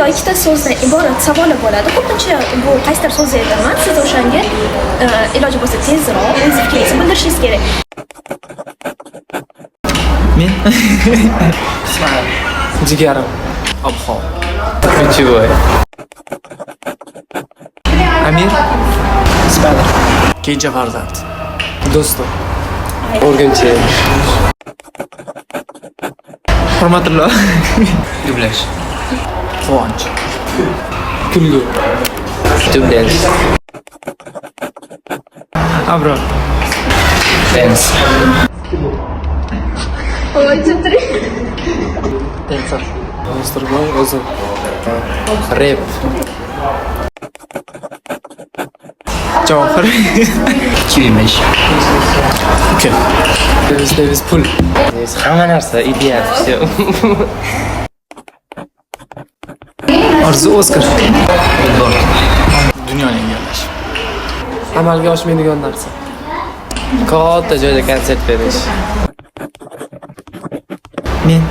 Ikkita so'zdan iborat savoli bo'ladi. Ko'pincha bu qaysidir so'zni aytaman, siz o'shanga iloji bo'lsa tezroq o'z fikringizni bildirishingiz kerak. Men. Jigarim. Ob-havo. Ключевой. Amir. Ispandir. Kenja farzand. Do'stim. O'rgimchi. Hurmatullo. Dublyaj. Quvonch. Kulgu. Dublyaj. Abror. Dance. Voy, turing. Dancer. Monsterboy o'zim. Rep. Javohir. Kiyimish. Uka. Davis, Davis pul. Hamma narsa ideal, всё. Orzu Oskar. Dunyoni egallash. Amalga oshmaydigan narsa. Katta joyda konsert berish. Men.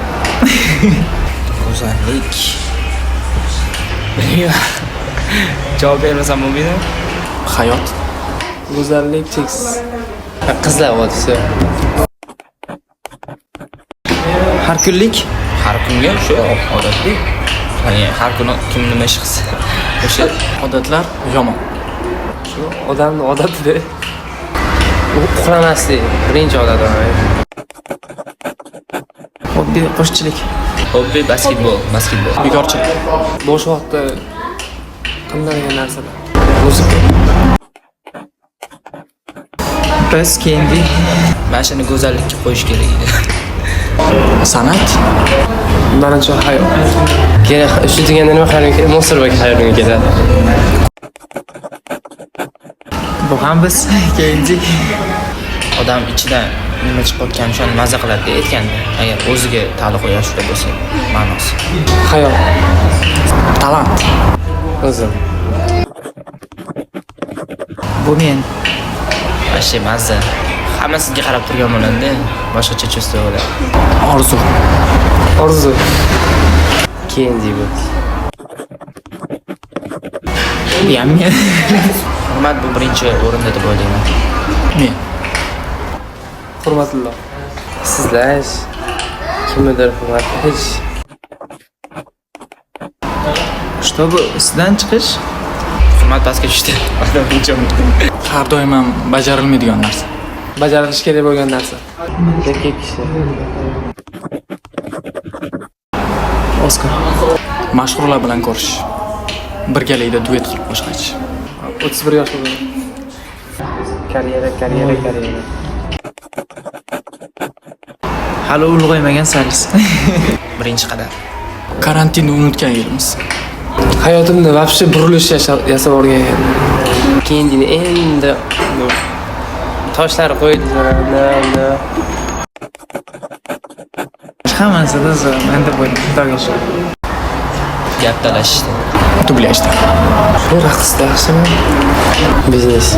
Go'zallik. Bilmayman. Javob bermasam bo'lmaydimi? Hayot. Go'zallik cheksiz. Qizlar вот всё. Har kunlik. Har kunga o'sha odatli. Ya'ni har kuni kim nima ish qilsa o'sha. Odatlar yomon. Shu odamni odatida. Uxlamaslik birinchi odat. Hobbi qo'shchilik. Hobbi basketbol, basketbol. Bekorchilik. Bo'sh vaqtda qilinadigan narsalar. Muzika. Biz keyingi. Mana shuni go'zallikka qo'yish kerak edi. San'at. Manimcha hayot. Kerak, shu deganda nima xayolimga keladi? Monsterboy xayolimga keladi. Bu ham biz keyingi. Odam ichidan nima chiqayotganini o'shani maza qiladi aytganda. Agar o'ziga taalluqli yoshda bo'lsa, ma'nosi. Hayot. Talant. O'zim. Bu men. Вообще mazza. Hamma sizga qarab turgan bo'ladi, boshqacha чувство bo'ladi. Orzu. Orzu. Keyin bu. Bu ham men. Hurmat bu birinchi o'rinda deb o'ylayman. Men. Hurmatullo. Sizlash. Kimnidir hurmat qilish. Чтобы ustidan chiqish. Hurmat pastga tushdi. Odam birinchi o'rinda. Har doim ham bajarilmaydigan narsa. Bajarilishi kerak bo'lgan narsa. Erkak kishi. Oskar. Mashhurlar bilan ko'rish. Birgalikda duet qilib qo'shiq aytish. 31 yosh bo'lgan. Karyera, karyera, karyera. Hali ulg'aymagan saris. Birinchi qadam. Karantinni unutgan yilimiz. Hayotimda вообще burilish yasab olgan. Keyin endi toshlar qo'ydi. Na. Hammasida zo'r, men deb o'ylayman. Xudoga shukur. Gap talashishdi. Dublyajda. Bu raqsda yaxshimi? Biznes.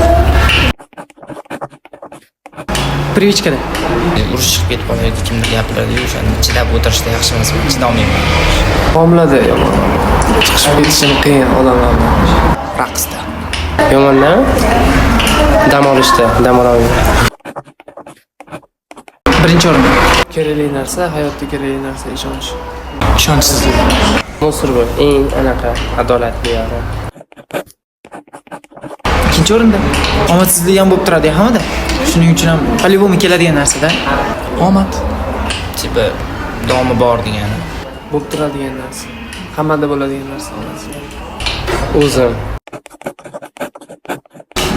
Привычка da. Urush chiqib ketib qoladi yoki kimdir gapiradi-yu, o'shani chidab o'tirishda yaxshi emas, chidolmayman. Homilada yomon. Chiqishib ketishim qiyin odamlarni. Raqsda. Yomondan dam olishda, dam ololmayman. Birinchi o'rinda. Kerakli narsa, hayotda kerakli narsa ishonch. Ishonchsizlik. Monsterboy eng anaqa adolatli odam. Ikkinchi o'rinda. Omadsizlik ham bo'lib turadi hammada. Shuning uchun ham по-любому keladigan narsada. Omad. Tipa domi bor degani. Bo'lib turadigan narsa. Hammada bo'ladigan narsa omadsizlik. O'zim.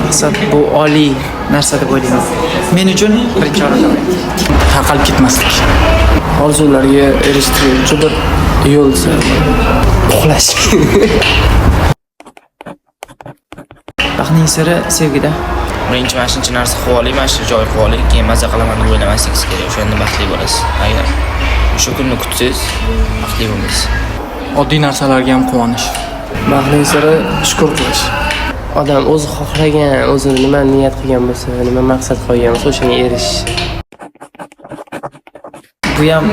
Maqsad bu oliy narsa deb o'ylayman. Men uchun birinchi o'rinda. Tarqalib ketmaslik. Orzularga erishtiruvchi bir yo'l. Uxlash. Baxtning siri sevgida. Birinchi mana shuncha narsa qilib oling, mana shu joy qilib oling, keyin maza qilaman deb o'ylamasligingiz kerak. O'shanda baxtli bo'lasiz. Agar o'sha kunni kutsangiz, baxtli bo'lmaysiz. Oddiy narsalarga ham quvonish. Baxtning siri shukur qilish. Odam o'zi xohlagan, o'zi nima niyat qilgan bo'lsa, nima maqsad qo'ygan bo'lsa, o'shanga erishish. Bu ham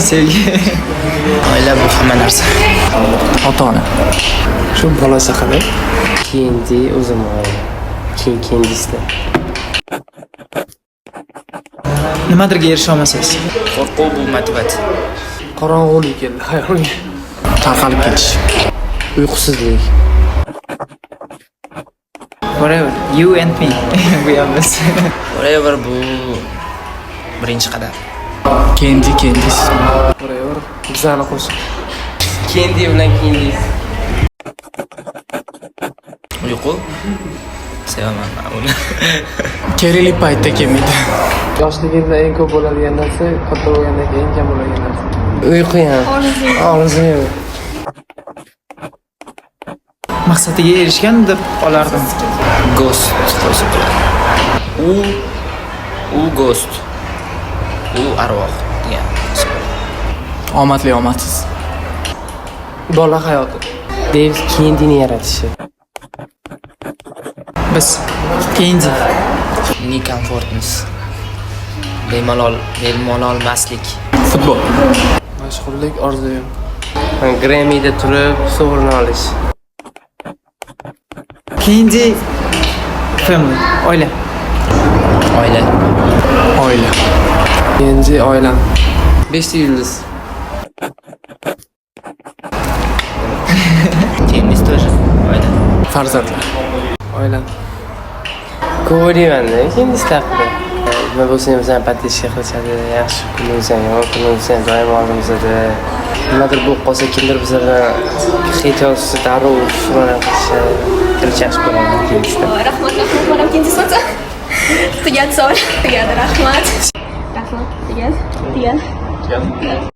sevgi. Oila bu hamma narsa. Ota-ona. Shu bola chaqada. Kendi o'zim oila. Keyin kendisida. Nimadirga erisha olmasangiz. Qo'rquv bu motivatsiya. Qorong'ulik keldi xayolimga. Tarqalib ketish. Uyqusizlik. Forever. You and me. Bu ham biz. Forever bu birinchi qadam. Kendi, kendis. Forever bizani qo'shiq. Kendi bilan kendis. Uyqu sevaman man uni. Kerakli paytda kelmaydi. Yoshligingda eng ko'p bo'ladigan narsa, katta bo'lgandan keyin eng kam bo'ladigan narsa. Uyqu ham. Orzu. Maqsadiga erishgan deb olardim. Ghost qo'ysa bo'ladi. U ghost. U arvoh degan qo'ysa bo'ladi. Omadli, omadsiz. Bola hayoti. David Kendini yaratishi. Biz. Kendi. Некомфортность. Bemalol, bemalolmaslik. Futbol. Mashhurlik orzuyim. Grammy'da turib sovrin olish. Kendi family. Oila. Oila. Oila. Kendi oilam. 5 ta yulduz. Tennis тоже. Oila. Farzandlar. Oilam. Ko'p o'ylaymanda kendisi haqida. Nima bo'lsa ham bizani поддержка qilishadi, yaxshi kun bo'lsa ham, yomon kun bo'lsa ham doim oldimizda. Nimadir bo'lib qolsa, kimdir bizlardan hech yozsa darrov shug'ullanib qilishadi. Короче, yaxshi ko'raman kendisini. Rahmat, rahmat, manam kendisi bo'lsa. Tugadi savol. Tugadi, rahmat. Rahmat, tugadi. Tugadi.